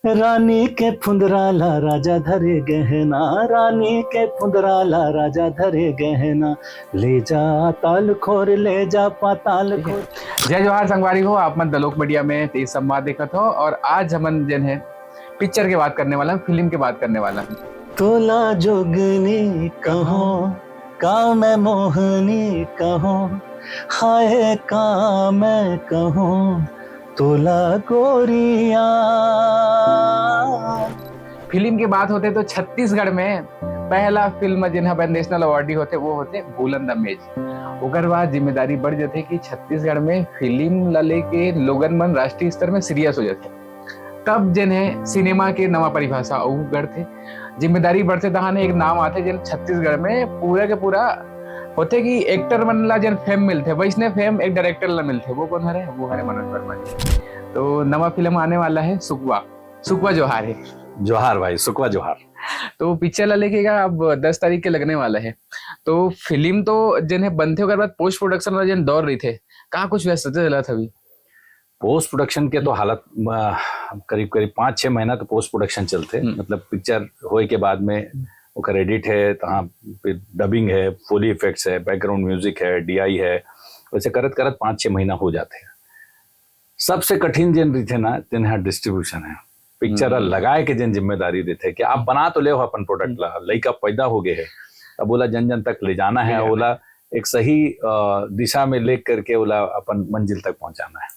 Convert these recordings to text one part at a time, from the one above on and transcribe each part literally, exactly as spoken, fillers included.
रानी के फुंदरा ला राजा धरे गहना, रानी के फुंदरा ला राजा धरे गहना, ले जा ताल खोर, ले जा पाताल खोर। जय जोहार संगवारी हो, आप मन दलोक मीडिया में तेज संवाद देखत हो और आज हमन जन है पिक्चर के बात करने वाला, फिल्म के बात करने वाला। तोला जोगनी कहो, का मैं मोहनी कहो, हाय का मैं कहो, तोला गोरिया। फिल्म के बात होथे तो छत्तीसगढ़ में पहला फिल्म जिन ह नेशनल अवार्डी होथे वो होथे भूलन दमेज। ओकर बाद जिम्मेदारी बढ़ जाथे कि छत्तीसगढ़ में फिल्म ला लेके लोगन मन राष्ट्रीय स्तर में सीरियस हो जाथे। तब जेन है सिनेमा के नवा परिभाषा अउ गढ़थे। जिम्मेदारी बढ़थे तहाने एक नाम आथे जेन छत्तीसगढ़ में पूरा के पूरा होथे कि एक्टर मन ला जेन फेम मिलथे वैसने फेम एक डायरेक्टर ला मिलथे। वो कौन हरे? वो हरे मनोज वर्मा जी। तो नवा फिल्म आने वाला है सुकवा। सुकवा जोहार है। जोहार भाई, सुकवा जोहार। तो पिक्चर ला लेके का अब दस तारीख के लगने वाला है, तो फिल्म तो जेन है बनथे ओकर बाद पोस्ट प्रोडक्शन वाला जेन दौर रहिथे, का कुछ व्यस्तता चलत हवे? पोस्ट प्रोडक्शन के तो हालत, अ, करीब करीब पाँच छः महीना तो पोस्ट प्रोडक्शन चलथे। हम्म। मतलब पिक्चर होए के बाद में ओकर एडिट है, तहाँ फिर डबिंग है, फोली इफेक्ट्स है, बैकग्राउंड म्यूजिक है, डीआई है, वैसे करत करत पाँच छः महीना हो जाथे। सबसे कठिन जेन रहिथे ना, तेन ह डिस्ट्रीब्यूशन है। पिक्चर ला हम्म। लगाए के जेन जिम्मेदारी रहिथे कि आप बना तो ले हो अपन प्रोडक्ट हम्म। ला, लइका पैदा हो गए है, अब ओला जन जन तक ले जाना है, ले जाना ओला एक सही, अ, दिशा में ले करके ओला अपन मंजिल तक पहुंचाना है।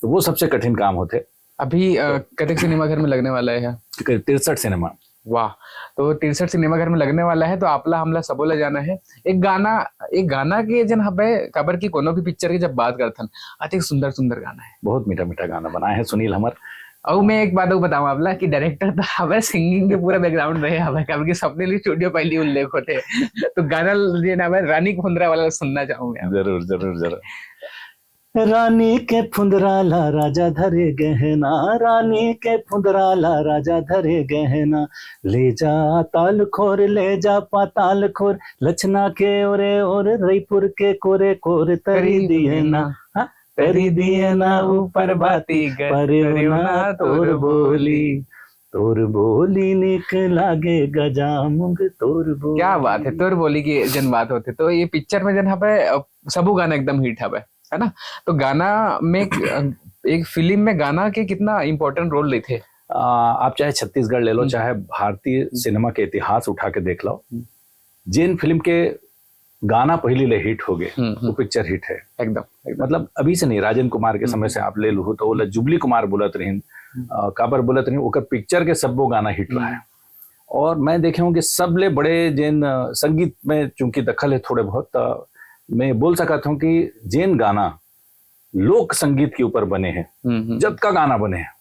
तो वो सबसे कठिन काम होथे। अभी, अ, तो कतेक सिनेमाघर में लगने वाला है? करीब तिरसठ सिनेमा। वाह, तो तिरसठ सिनेमाघर में लगने वाला है, तो आपला हमला सबो ला जाना है। एक गाना, एक गाना के जन हबे, काबर कि कोनो भी पिक्चर के जब बात करथन, अति सुंदर सुंदर गाना है। बहुत मीठा मीठा गाना बनाए है सुनील हमर। अउ मैं एक बात अउ बताऊं आपला कि डायरेक्टर तो हवे, सिंगिंग के पूरा बैकग्राउंड रहे हवे, काबर कि सबने लिए स्टूडियो पहली उल्लेख होथे। तो गाना जेन हवे रानी फुंदरा वाला सुनना चाहूंगा। जरूर, जरूर, जरूर। रानी के फुंदरा ला राजा धरे गहना, रानी के फुंदरा ला राजा धरे गहना, ले जा ताल खोर, ले जा पाताल खोर, लछना के ओरे ओर, रईपुर के कोरे कोर, तरी दिए ना, हाँ? तरी दिए ना ऊपर बाती ग-, पर करियो ना तोर बोली, तोर बोली निक लागे गजामुंग तोर बोली। क्या बात है, तोर बोली की जन बात होथे। तो ये पिक्चर में जन हवे, अ, सबो गाना एकदम हिट हवे, है ना? तो गाना में एक, अ, एक फिल्म में गाना के कितना इंपॉर्टेंट रोल लेथे? आ, आप चाहे छत्तीसगढ़ ले लो, हम्म। चाहे भारतीय हम्म। सिनेमा के इतिहास उठा के देख लो, हम्म। जेन फिल्म के गाना पहली ले हिट हो गए, हम्म, हम्म। वो पिक्चर हिट है। एकदम, एकदम। मतलब अभी से नहीं, राजन कुमार के हम्म। समय से आप ले लूहू तो ओला जुबली कुमार बोलत रहिन, हम्म। अ, काबर बोलत रहिन, ओकर पिक्चर के सब्बो गाना हिट रहा है। हम्म। और मैं देखे हूँ कि सबले बड़े जेन, अ, संगीत में चूंकि दखल है थोड़े बहुत, अ, मैं बोल सकत हूँ कि जेन गाना लोक संगीत के ऊपर बने हैं, हम्म, हम्म। जतका गाना बने हैं,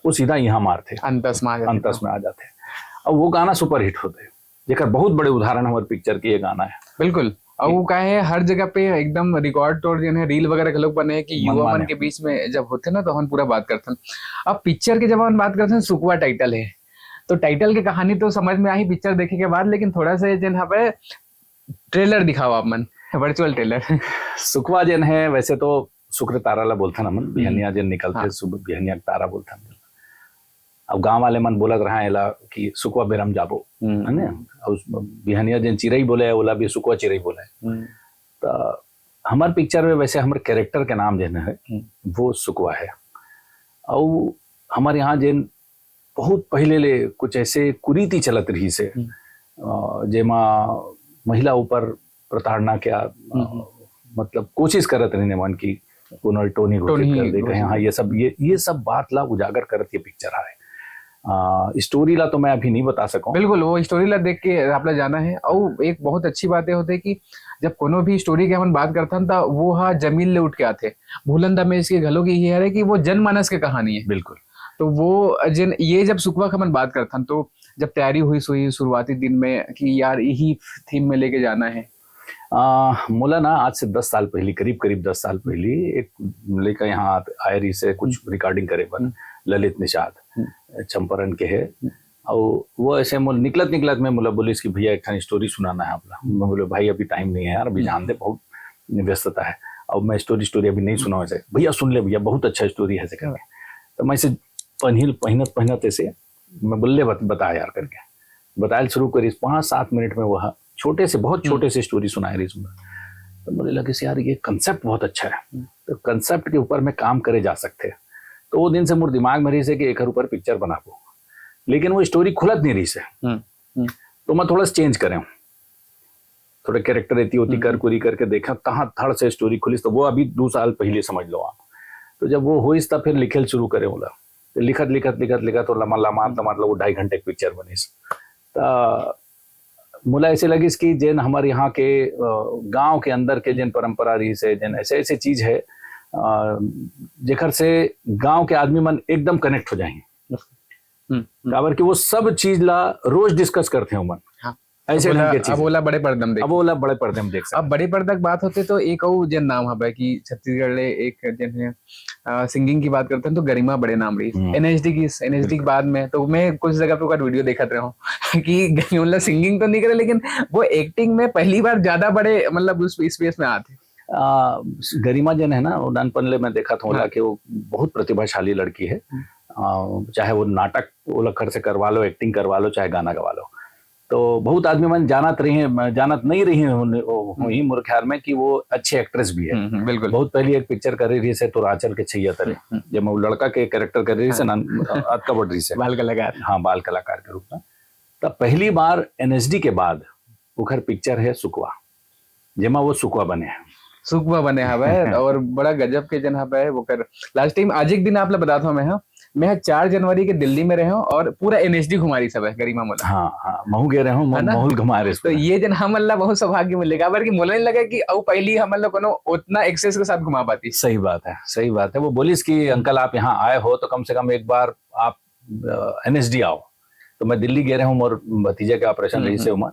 वो सीधा यहाँ मारथे, अंतस में आ जाथे। अंतस में आ जाथे। अब वो गाना सुपरहिट होथे, जेकर बहुत बड़े उदाहरण हमारे पिक्चर के ये गाना है। बिल्कुल। और वो का है, हर जगह पे एकदम रिकॉर्ड तोड़ जेन है, रील वगैरह के लोग बने हैं कि युवा मन के बीच में जब होथे ना, तो हम पूरा बात करथन। अब पिक्चर के जब हम बात करथन, सुकवा टाइटल है, तो टाइटल के कहानी तो समझ में आही पिक्चर देखे के बाद, लेकिन थोड़ा सा जेन हवे ट्रेलर दिखाओ आप मन, वर्चुअल ट्रेलर। सुकवा जेन है, वैसे तो शुक्र तारा ला बोलथन हमन, हम्म। बिहनिया जेन निकलथे, हाँ। सुबह बिहनिया के तारा बोलथन। अब गांव वाले मन बोलत रहा एला कि सुकवा बेरम जाबो, हम्म। है ना? और उस बिहनिया जेन चिरई बोले, ओला भी सुकवा चिरई बोले। हम्म। तो हमार पिक्चर में वैसे हमर कैरेक्टर के नाम जेन है, हम्म। वो सुकवा है। और हमारे यहाँ जेन बहुत पहले ले कुछ ऐसे कुरीति चलत रहिस हे, हम्म। अ, जेमा महिला ऊपर प्रताड़ना के, अ, हम्म, हम्म। मतलब कोशिश करत रहिन मन की कोनो टोनी घोषित टोनी कर दे, कहे, घोषित हाँ, कर ये सब, ये, ये सब बात ला उजागर करत ये पिक्चर आए। अ, स्टोरी ला तो मैं अभी नहीं बता सकूं। बिल्कुल, वो स्टोरी ला देख के आप ला जाना है। और एक बहुत अच्छी बात ये होते कि जब कोनो भी स्टोरी के हमन बात करथन, त वो हा जमीन ले उठ के आथे। भूलन दमेज के घलो के ये हरे कि वो जनमानस के कहानी है। बिल्कुल। तो वो जेन, ये जब सुकवा के हमन बात करथन, तो जब तैयारी हुई सुई शुरुआती दिन में कि यार यही थीम में लेके जाना है। आ, मोला ना आज से दस साल पहली, करीब, करीब दस साल पहली एक लड़का यहाँ आत-, आए रहिस हे कुछ हम्म। रिकॉर्डिंग करे बर, हम्म। ललित निषाद, हम्म। चंपारण के है। हम्म। और वो ऐसे मोल निकलत, निकलत में मोला बोलिस कि भैया एक ठन स्टोरी सुनाना है आप ला। मैं बोले भाई अभी टाइम नहीं है यार, अभी हम्म। जान दे बहुत व्यस्तता है, और मैं स्टोरी, स्टोरी अभी नहीं सुनाऊँ ऐसे। भैया सुन ले भैया, बहुत अच्छा स्टोरी है ऐसे करके। तो मैं इसे पहनत, पहनत, पहनत ऐसे मैं बोले, "बत-, बता यार," करके बतायल शुरू करिस। पाँच सात मिनट में वह छोटे से, बहुत हम्म। छोटे से स्टोरी सुनाए रहिस। तो मुझे लगे, "यार, ये कॉन्सेप्ट बहुत अच्छा है।" हम्म। तो कॉन्सेप्ट के ऊपर में काम करे जा सकते हैं। तो वो दिन से मोर दिमाग में रहिस हे कि एकर ऊपर पिक्चर बनाबो, लेकिन वो स्टोरी खुलत नहीं रहिस हे। हम्म, हम्म। तो मैं थोड़ा सा चेंज करे हूँ, थोड़ा कैरेक्टर एती ओती हम्म। कर कुरी करके देखा कहाँ धड़ से स्टोरी खुलिस। तो वो अभी दो साल पहले समझ लो आप। तो जब वो होइस, तब फिर लिखेल शुरू करे होला। तो लिखत लिखत लिखत लिखत तो लमा लमा तो मतलब वो ढाई घंटे के पिक्चर बनिस। तो मुला ऐसे लगिस कि जेन हमारे यहाँ के, अ, गांव के अंदर के जेन परंपरा रहिस हे, जेन ऐसे ऐसे चीज है, अ, जेकर से गांव के आदमी मन एकदम कनेक्ट हो जाही। हम्म, हम्म। काबर कि वो सब चीज ला रोज डिस्कस करते हो मन। हाँ। ऐसे अब ढंग ओला, के चीज। अब ओला बड़े पर्दा में देख अब ओला बड़े पर्दे में देख सकते। अब बड़े पर्दा की बात होते तो एक अउ जेन नाम हवे कि छत्तीसगढ़ ले एक जेन है, अ, सिंगिंग की बात करते हैं तो गरिमा बड़े नाम रही। हम्म। एनएसडी की, एनएसडी के बिल्कुल। बाद में तो मैं कुछ जगह पे ओकर वीडियो देखत रहे हूँ कि मतलब सिंगिंग तो नहीं करे, लेकिन वो एक्टिंग में पहली बार ज्यादा बड़े, मतलब, उस स्पेस में आते। आ, गरिमा जेन है ना, वो नानपन ले मैं देखा था ओला हाँ। कि वो बहुत प्रतिभाशाली लड़की है। हम्म। आ, चाहे वो नाटक ओला घर से करवा लो, एक्टिंग करवा लो, चाहे गाना गवा लो। तो बहुत आदमी मन जानत रही हैं, जानत नहीं रही हैं, उन्हें-, वो-, हम्म। वही मोर ख्याल में कि वो अच्छी एक्ट्रेस भी है। हम्म, हम्म, बिल्कुल। बहुत पहली एक पिक्चर कर रही थी, से तोर आंचल के छैया तरे, हम्म, हम्म। जब वो लड़का के कैरेक्टर कर रही थी, से हाँ। नान-, अतका बड़ रही से। बाल कलाकार। हाँ, बाल कलाकार के रूप में। तब पहली बार एनएसडी के बाद ओकर पिक्चर है सुकवा, जेमा वो सुकवा बने हैं। सुकवा बने हवे और बड़ा गजब के जेन हवे ओकर। लास्ट टाइम आज एक दिन आप ला बताता हूँ मैं, हाँ, मैं चार जनवरी के दिल्ली में रहे हूँ और पूरा एनएसडी घुमारी सब है गरिमा मोला। हाँ, हाँ, महू गे रहे हूँ, है ना? महू घुमा रहे तो ये जेन हमन ला बहुत सौभाग्य मिले, काबर कि मोला नहीं लगा कि अउ पहली हमन ला कोनो उतना एक्सेस के साथ घुमा पाती। सही बात है, सही बात है। वो बोलिस कि अंकल, आप यहाँ आए हो तो कम से कम एक बार आप एनएसडी आओ। तो मैं दिल्ली गे रहे हूँ, मोर भतीजा के ऑपरेशन हम्म, रहिस हे उमा,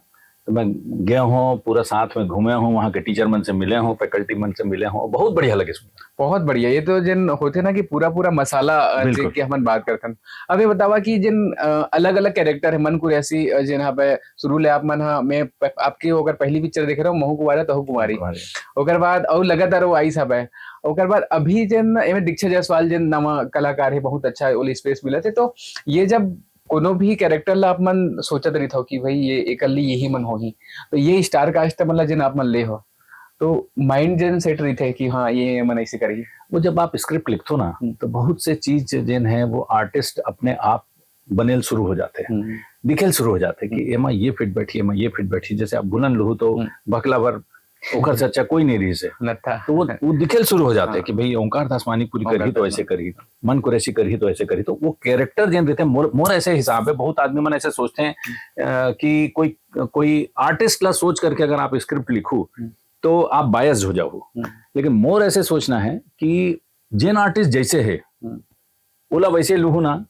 तो मैं गए हूँ, पूरा साथ में घूमे हूँ, वहाँ के टीचर मन से मिले हूँ, फैकल्टी मन से मिले हूँ, बहुत बढ़िया लगे सुन। बहुत बढ़िया। ये तो जेन होथे ना कि पूरा पूरा मसाला, अ, बिल्कुल। जे के हमन बात करथन। अब ये बतावा कि जेन, अ, अलग-अलग कैरेक्टर है, मन कुरैशी, अ, जेन हवे शुरू ले आप मन ह, मैं प-, आपके ओकर पहली पिक्चर देखे रहे हो, महू कुंवारा तहू कुंवारी। ओकर बाद अउ लगातार वो आइस हवे। ओकर बाद अभी जेन एमे दीक्षा जायसवाल जेन नवा कलाकार है, बहुत अच्छा ओला स्पेस मिलत हे। तो ये जब कोनो भी कैरेक्टर ला आप मन सोचत रहिथव कि भाई ये एकर लिए यही मन होही, तो ये स्टार कास्ट मतलब जेन आप मन ले हो, तो माइंड जेन सेट रहिथे कि हाँ, ये मन ऐसे करही। वो जब आप स्क्रिप्ट लिखथो ना, हम्म। तो बहुत से चीज जेन है वो आर्टिस्ट अपने आप बनेल शुरू हो जाते हैं, हम्म। दिखेल शुरू हो जाते हैं कि हम्म। एमा ये फिट बैठी, एमा ये फिट बैठी। जैसे आप भूलन लुहू तो हम्म। भकला भर ओकर से अच्छा कोई नहीं रहिस हे। नत्था। तो वो, वो दिखेल शुरू हो जाते हैं हाँ। कि भाई ओंकार दास मानिकपुरी ओंकार करही तो दास ऐसे मानिकपुरी। करही, मन कुरैशी करही तो ऐसे करही। तो वो कैरेक्टर जेन रहिथे, मोर, मोर ऐसे हिसाब है, बहुत आदमी मन ऐसे सोचते हैं, अ, कि कोई, कोई आर्टिस्ट ला सोच करके अगर आप स्क्रिप्ट लिखू, हम्म। तो आप बायस्ड हो जाओ। हम्म। लेकिन मोर ऐसे सोचना है कि जेन आर्टिस्ट जैसे है, हम्म। ओला वैसे लुहू ना,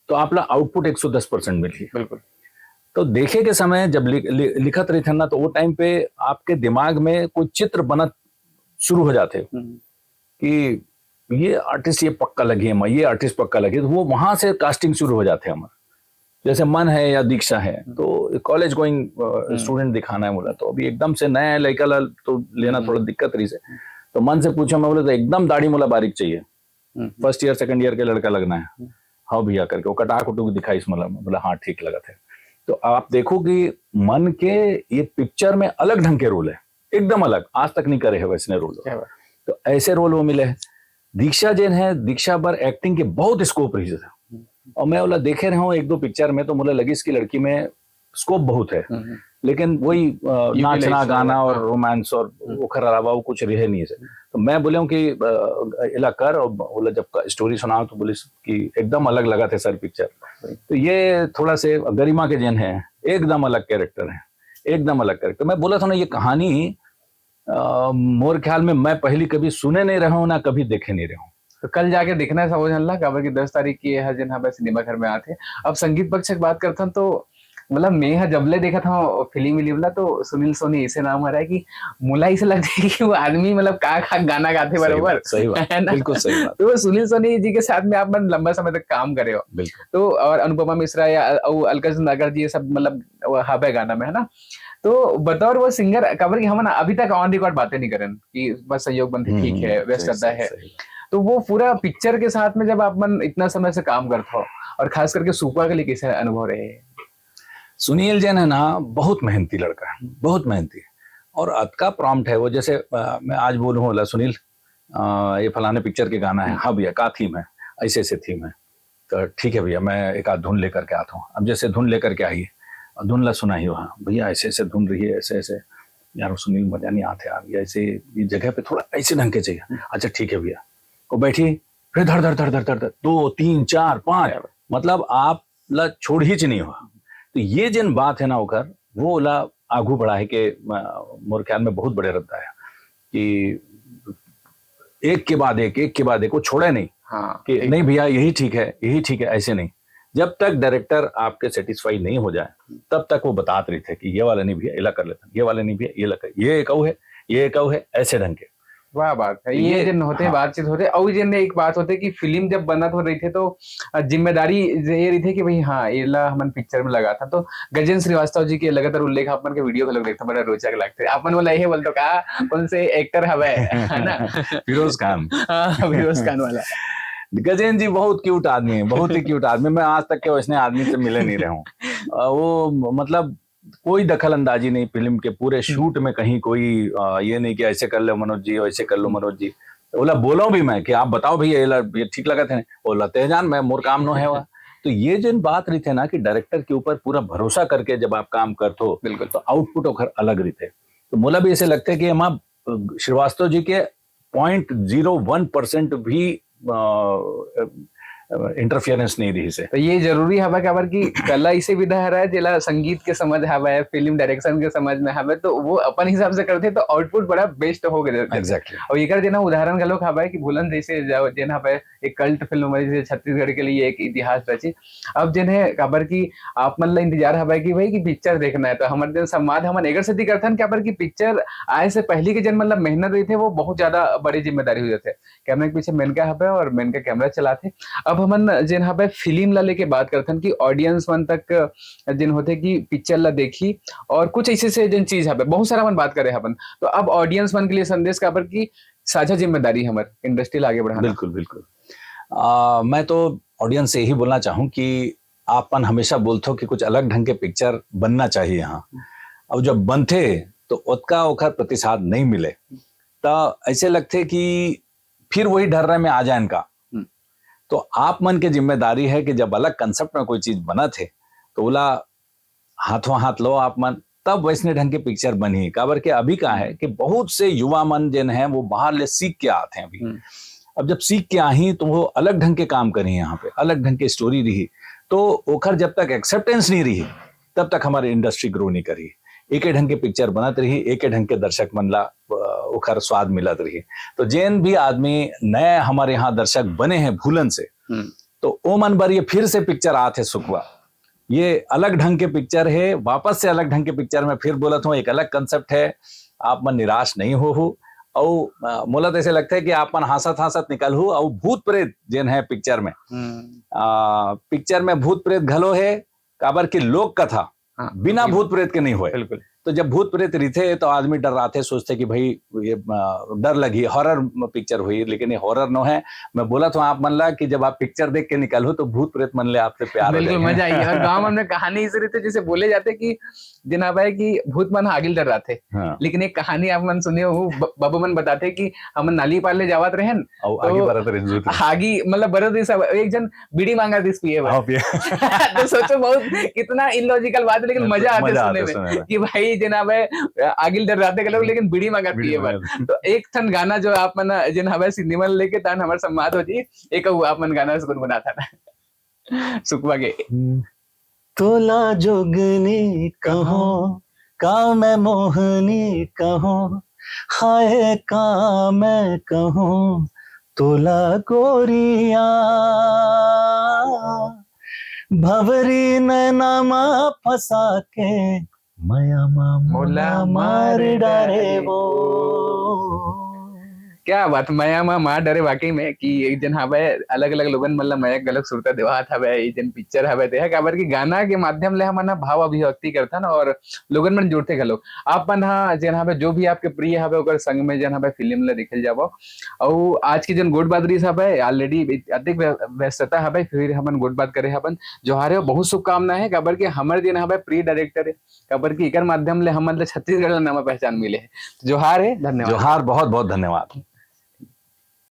तो आप ला आउटपुट एक सौ दस परसेंट मिलही। बिल्कुल। तो देखे के समय जब लि-, लि-, लिखत रहिथन ना, तो वो टाइम पे आपके दिमाग में कोई चित्र बनत शुरू हो जाते हम्म। कि ये आर्टिस्ट ये पक्का लगी है, ये आर्टिस्ट पक्का लगी, तो वो वहां से कास्टिंग शुरू हो जाते हैं हमर। जैसे मन है या दीक्षा है, तो कॉलेज गोइंग, अ, हम्म। स्टूडेंट दिखाना है बोला, तो अभी एकदम से नया लड़का ला तो लेना हम्म। थोड़ा दिक्कत रहिस हे। तो मन से पूछा, मैं बोले, "तो एकदम दाढ़ी मोला बारीक चाहिए, हम्म। फर्स्ट ईयर, सेकंड ईयर के लड़का लगना है।" हम्म। हाँ भैया करके वो कटा कुटू के दिखाइस, मतलब, बोला, "हाँ, ठीक लगत है।" तो आप देखो कि मन के ये पिक्चर में अलग ढंग के रोल है, एकदम अलग, आज तक नहीं करे है वैसने रोल। क्या बात। तो ऐसे रोल वो मिले हैं। दीक्षा जेन है, दीक्षा बर एक्टिंग के बहुत स्कोप रहिस हे। हम्म। और मैं ओला देखे रहे हूँ एक दो पिक्चर में, तो मोला लगिस कि लड़की में स्कोप बहुत है, हम्म। लेकिन वही, अ, यूटिलाइज नाचना, हो, गाना और हाँ। रोमांस और हम्म। ओकर अलावा वो कुछ रहे नहीं है। तो मैं बोले हूँ कि, अ, इला कर, और बोला, जब का स्टोरी सुनाओ तो बोलिस कि एकदम अलग लगथे सर पिक्चर। तो ये थोड़ा से गरिमा के जेन है, एकदम अलग कैरेक्टर है, एकदम अलग कैरेक्टर। मैं बोला था ना, ये कहानी, अ, मोर ख्याल में मैं पहली कभी सुने नहीं रहा हूँ, ना कभी देखे नहीं रहा हूँ। तो कल जाके देखना है सबो झन ला, काबर कि दस तारीख के ये ह जेन हवे सिनेमा घर में आथे। अब संगीत पक्ष की बात करथन तो मतलब मैं ह जब ले देखत हूँ फिल्म विल्म ला, तो सुनील सोनी ऐसे नाम आ रहा है कि मोला ऐसे लगता है कि वो आदमी मतलब का, का गाना गाथे सही बरोबर। बात, सही बात, है ना? बिल्कुल सही बात। तो वो सुनील सोनी जी के साथ में आप मन लंबा समय तक काम करे हो। बिल्कुल। तो और अनुपमा मिश्रा या अउ अलका चंदाकर जी, ये सब मतलब वो हवे गाना में, है ना? तो बतौर वो सिंगर, काबर कि हमन अभी तक ऑन रिकॉर्ड बातें नहीं करन कि बस सहयोग बंद, हम्म, ठीक है, हम्म, व्यस्तता सही, है। सही। तो वो पूरा पिक्चर के साथ में जब आप मन इतना समय से काम करत हो, और खास करके सुकवा के लिए कैसे अनुभव रहे? सुनील जैन है ना, बहुत मेहनती लड़का है, बहुत मेहनती। और अतका प्रॉम्प्ट है वो, जैसे अ, मैं आज बोलूँ, बोला, "सुनील, अ, ये फलाने पिक्चर के गाना है।" "हाँ भैया, का थीम है?" "ऐसे ऐसे थीम है।" "तो ठीक है भैया, मैं एक आध धुन लेकर के आता हूँ।" अब जैसे धुन लेकर के आई, और धुन ला सुनाई, "हाँ भैया, ऐसे ऐसे धुन रही है, ऐसे ऐसे।" "यार सुनील, मजा नहीं आता यार, ये ऐसे, ये जगह पे थोड़ा ऐसे ढंग के चाहिए।" "अच्छा ठीक है भैया।" वो बैठी, फिर धड़ धड़ धड़ धड़ धड़ धड़, दो, तीन, चार, पाँच, मतलब आप ला छोड़ ही च नहीं हुआ। तो ये जिन बात है ना ओकर, वो ला आगू बढ़ाए के अ, मोर ख्याल में बहुत बड़े रद्दा है कि एक के बाद एक, एक के बाद एक, वो छोड़े नहीं हाँ, कि नहीं भैया, यही ठीक है, यही ठीक है, ऐसे नहीं। जब तक डायरेक्टर आपके सेटिस्फाई नहीं हो जाए, तब तक वो बतात रही थे कि ये वाला नहीं भैया, एला कर लेते हैं, ये वाला नहीं भैया, ये लगा, ये एक अउ है, ये एक अउ है, ऐसे ढंग के। वाह बात है। ये जिन होते, बातचीत होते, और जिन एक बात होते कि फिल्म जब बनत हो रही थे तो अ, जिम्मेदारी ये रही थे कि भाई हाँ, एला हमन पिक्चर में लगा था। तो गजेंद्र श्रीवास्तव जी के लगातार उल्लेख आप मन के वीडियो घलोक देखता, बड़ा रोचक लगते। आप मन बोला ये बोल तो कहा, कौन से एक्टर हवे, है ना? फिरोज खान। हाँ, फिरोज खान वाला। गजेंद्र जी बहुत क्यूट आदमी है, बहुत ही क्यूट आदमी। मैं आज तक के वैसने आदमी से मिले नहीं रहे हूँ। अ, वो म-, मतलब कोई दखल अंदाजी नहीं फिल्म के पूरे शूट में, कहीं कोई अ, ये नहीं कि ऐसे कर लो मनोज जी, वैसे कर लो मनोज जी। बोला, बोलो भी मैं कि आप बताओ भैया, ये ला-, ये ठीक लगा थे? बोला, "तेजान, मैं मोर काम नो है वह।" तो ये जिन बात रही थे ना कि डायरेक्टर के ऊपर पूरा भरोसा करके जब आप काम करते हो, बिल्कुल। तो आउटपुट ओकर अलग रही थे। तो मोला भी ऐसे लगते कि हम श्रीवास्तव जी के पॉइंट जीरो वन परसेंट भी इंटरफियरेंस नहीं रही से। तो ये जरूरी हवय, काबर कि कला इसे विधा हरय, जेला संगीत के समझ हवय, फिल्म डायरेक्शन के समझ में हवय, तो वो अपन हिसाब से करथे, तो आउटपुट बड़ा बेस्ट हो गए। एग्जैक्टली। और एकर जेना उदाहरण घलोक हवय कि भूलन जैसे जा-, जेन हवय एक कल्ट फिल्म हमारी, जैसे छत्तीसगढ़ के लिए एक इतिहास रची। अब जेन है, काबर कि आप मन ला इंतजार हवय कि भाई कि पिक्चर देखना है, तो हमर जेन संवाद हमन एकर सेती करथन, काबर कि पिक्चर आए से पहली के जेन मतलब मेहनत रही थे, वो बहुत ज्यादा बड़ी जिम्मेदारी हो जाथे। कैमरा के पीछे मेनका हवय और मेनका कैमरा चलाथे। अब हमन जेन हवय फिल्म ला लेके बात करथन कि ऑडियंस मन तक जेन होथे कि पिक्चर ला देखी, और कुछ ऐसे से जेन चीज हवय, बहुत सारा हमन बात करे हवन। तो अब ऑडियंस मन के लिए संदेश, काबर कि साझा जिम्मेदारी हमर इंडस्ट्री ला आगे बढ़ाना। बिल्कुल, बिल्कुल। आ, मैं तो ऑडियंस से यही बोलना चाहूँ कि आप मन हमेशा बोलथो कि कुछ अलग ढंग के पिक्चर बनना चाहिए यहाँ। अब जब बनथे तो ओतका ओखर प्रतिसाद नहीं मिले, त ऐसे लगथे कि फिर वही ढर्रे में आ जाए इनका। हम्म। तो आप मन के जिम्मेदारी है कि जब अलग कॉन्सेप्ट में कोई चीज बनत हे, तो ओला हाथों हाथ लो आप मन, तब वैसने ढंग के पिक्चर बनही। काबर के अभी का है कि बहुत से युवा मन जेन हैं, वो बाहर ले सीख के आते हैं अभी। हम्म। अब जब सीख के आही, तो वो अलग ढंग के काम करही, यहाँ पे अलग ढंग के स्टोरी रही, तो ओखर जब तक एक्सेप्टेंस नहीं रही, तब तक हमारी इंडस्ट्री ग्रो नहीं करी। एक ढंग के पिक्चर बनत रही, एक ढंग के दर्शक मन ला, अ, ओखर स्वाद मिलत रही। तो जेन भी आदमी नए हमारे यहाँ दर्शक बने हैं भूलन से, हम्म। तो ओ मन बर ये फिर से पिक्चर आत है सुकवा। ये अलग ढंग के पिक्चर है, वापस से अलग ढंग के पिक्चर में फिर बोलत हूँ, एक अलग कॉन्सेप्ट है, आप मन निराश नहीं हो हो। अउ, अ, मोला तो ऐसे लगता है कि आप मन हांसत हांसत निकल हो। अउ भूत प्रेत जेन है पिक्चर में, हम्म। आ, पिक्चर में भूत प्रेत घलो है, काबर की लोक कथा हाँ, बिना बिल्कुल। भूत प्रेत के नहीं होए। बिल्कुल। तो जब भूत प्रेत रिथे तो आदमी डर्राथे, सोचथे कि भाई ये, अ, डर लगही, हॉरर पिक्चर हुई, लेकिन ये हॉरर नो है। मैं बोलत हूँ आप मन ला कि जब आप पिक्चर देख के निकलहू तो भूत प्रेत मन ले आपसे प्यार हो बिल्कुल, जाएगा। मजा आही। और गांव मन में कहानी इस रीते जैसे बोले जाते कि जेन हवय कि भूत मन आगी ल डर्राथे, हाँ। लेकिन एक कहानी आप मन सुने हो, ब-, बाबू मन बताथे कि हमन नाली पार ले जावत रहेन, अउ तो आगी बरत रहिस भूत। आगी मतलब बरत रहिस, एक झन बीड़ी मांगत रहिस पिए बर। हाँ, पिए। तो सोचो, बहुत कितना इलॉजिकल बात है, लेकिन मजा आथे मजा सुनने आथे में सुनने में। कि भाई जेन हवय आगी ल डर्राथे घलो, लेकिन बीड़ी मांगत बीड़ी पिए बर। मांगत। तो एक ठन गाना जो आप मन जेन हवय सिनेमा लेके तान हमर संवाद हो जी, एक अउ आप मन गाना गुनगुनाथा। सुकवा के। तोला जोगनी कहूँ, का मैं मोहनी कहूँ, हाय का मैं कहूँ, तोला गोरिया। भवरी नैना मा फंसा के, मया मा मोला मोला मार मार डारे डारे वो। क्या बात, मया मा मार डरे वाकई में कि एक जन हवे, अलग-अलग लोगन मन ला मया घलोक सुरता देवात हवे, ये जन पिक्चर हवे ते ह, काबर कि गाना के माध्यम ले हमन ह भाव अभिव्यक्ति करथन और लोगन मन जुड़थे घलोक। आप मन ह जेन हवे, जो भी आपके प्रिय हवे, ओकर संग में जेन हवे फिल्म ला देखे ल जावव। अउ आज के जेन गोठ बात रिहिस हवे, already अतेक व्य-, व्यस्तता हवे, फिर हमन गोठ बात करे हवन। जोहार हे, बहुत शुभकामना हे, काबर कि हमर जेन हवे प्रिय डायरेक्टर हे, काबर कि एकर माध्यम ले हमन ला छत्तीसगढ़ ला नवा पहचान मिले हे। जोहार हे, धन्यवाद। जोहार, बहुत बहुत धन्यवाद।